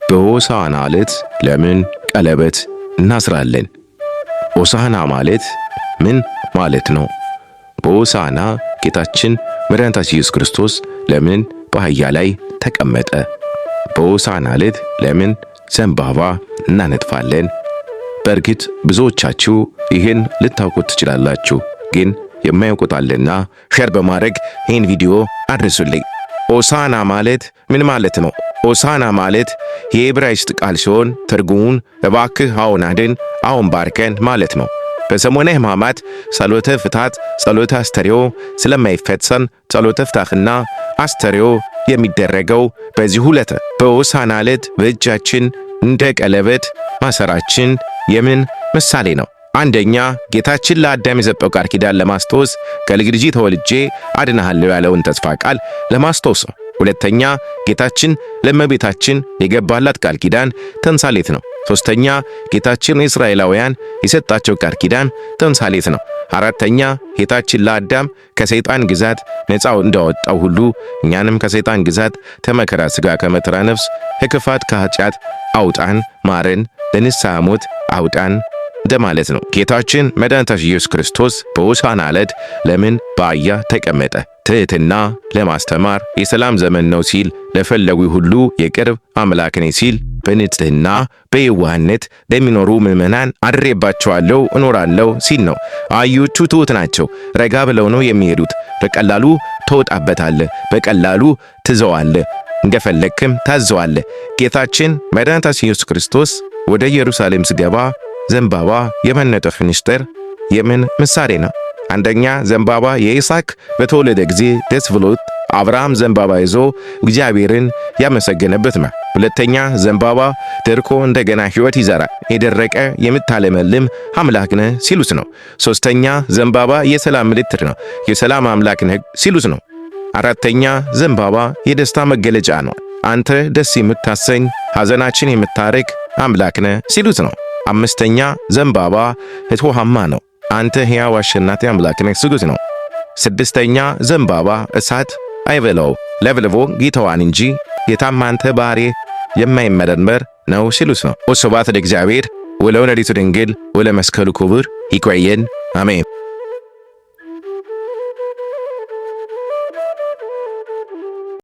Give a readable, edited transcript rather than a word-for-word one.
በሆሳዕና ዕለት ለምን ቀለበት እናስራለን? ሆሳዕና ማለት ምን ማለት ነው? በሆሳዕና ጌታችን መድኃኒታችን ኢየሱስ ክርስቶስ ለምን በአህያ ላይ ተቀመጠ? በሆሳዕና ዕለት ለምን ዘንባባ እናነጥፋለን? በእርግጥ ብዙዎቻችሁ ይህን ልታውቁት ትችላላችሁ፣ ግን የማያውቁት አለና share በማድረግ ይህን ቪዲዮ አድርሱልኝ። ሆሳዕና ማለት ምን ማለት ነው? ሆሳዕና ማለት የዕብራይስጥ ቃል ሲሆን ትርጉሙን እባክህ አሁን አድን፣ አሁን ባርከን ማለት ነው። በሰሞነ ሕማማት ጸሎተ ፍታት፣ ጸሎተ አስተርእዮ ስለማይፈጸም ጸሎተ ፍታሕና አስተርእዮ የሚደረገው በዚሁ ዕለት በሆሳዕና ዕለት በእጃችን እንደ ቀለበት ማሰራችን የምን ምሳሌ ነው? አንደኛ፣ ጌታችን ለአዳም የሰጠው ቃል ኪዳን ለማስታወስ ከልጅ ልጅ ተወልጄ አድንሃለሁ ያለውን ተስፋ ቃል ለማስታወስ ነው። ሁለተኛ፣ ጌታችን ለእመቤታችን የገባላት ቃል ኪዳን ተምሳሌት ነው። ሶስተኛ፣ ጌታችን ለእስራኤላውያን የሰጣቸው ቃል ኪዳን ተምሳሌት ነው። አራተኛ፣ ጌታችን ለአዳም ከሰይጣን ግዛት ነፃ እንዳወጣው ሁሉ እኛንም ከሰይጣን ግዛት ከመከራ ሥጋ ከመከራ ነፍስ ከክፋት ከኃጢአት አውጣን፣ ማረን፣ ለንስሐ ሞት አውጣን እንደማለት ነው። ጌታችን መድኃኒታችን ኢየሱስ ክርስቶስ በሆሳዕና ዕለት ለምን በአህያ ተቀመጠ? ትሕትና ለማስተማር የሰላም ዘመን ነው ሲል ለፈለጉ ሁሉ የቅርብ አምላክ ነኝ ሲል በንጽህና በየዋህነት ለሚኖሩ ምዕመናን አድሬባቸዋለሁ እኖራለሁ ሲል ነው። አህዮቹ ትሑት ናቸው። ረጋ ብለው ነው የሚሄዱት። በቀላሉ ትወጣበታለህ፣ በቀላሉ ትዘዋለህ፣ እንደፈለግክም ታዘዋለህ። ጌታችን መድኃኒታችን ኢየሱስ ክርስቶስ ወደ ኢየሩሳሌም ሲገባ ዘንባባ የመነጠፍ ምስጢር የምን ምሳሌ ነው? አንደኛ፣ ዘንባባ የይስሐቅ በተወለደ ጊዜ ደስ ብሎት አብርሃም ዘንባባ ይዞ እግዚአብሔርን ያመሰገነበት ነው። ሁለተኛ፣ ዘንባባ ደርቆ እንደገና ሕይወት ይዘራል፣ የደረቀ የምታለመልም አምላክ ነህ ሲሉት ነው። ሶስተኛ፣ ዘንባባ የሰላም ምልክት ነው፣ የሰላም አምላክ ነህ ሲሉት ነው። አራተኛ፣ ዘንባባ የደስታ መገለጫ ነው፣ አንተ ደስ የምታሰኝ ሐዘናችን የምታርቅ አምላክ ነህ ሲሉት ነው። አምስተኛ፣ ዘንባባ እሾሃማ ነው፣ አንተ ሕያው አሸናፊ አምላክ ነህ ሲሉት ነው። ስድስተኛ፣ ዘንባባ እሳት አይበላው ለብልቦ ጌታዋን እንጂ የታማንተ ባህሪ የማይመረመር ነው ሲሉት ነው። ወስብሐት ለእግዚአብሔር ወለወላዲቱ ድንግል ወለመስቀሉ ክቡር። ይቆየን። አሜን።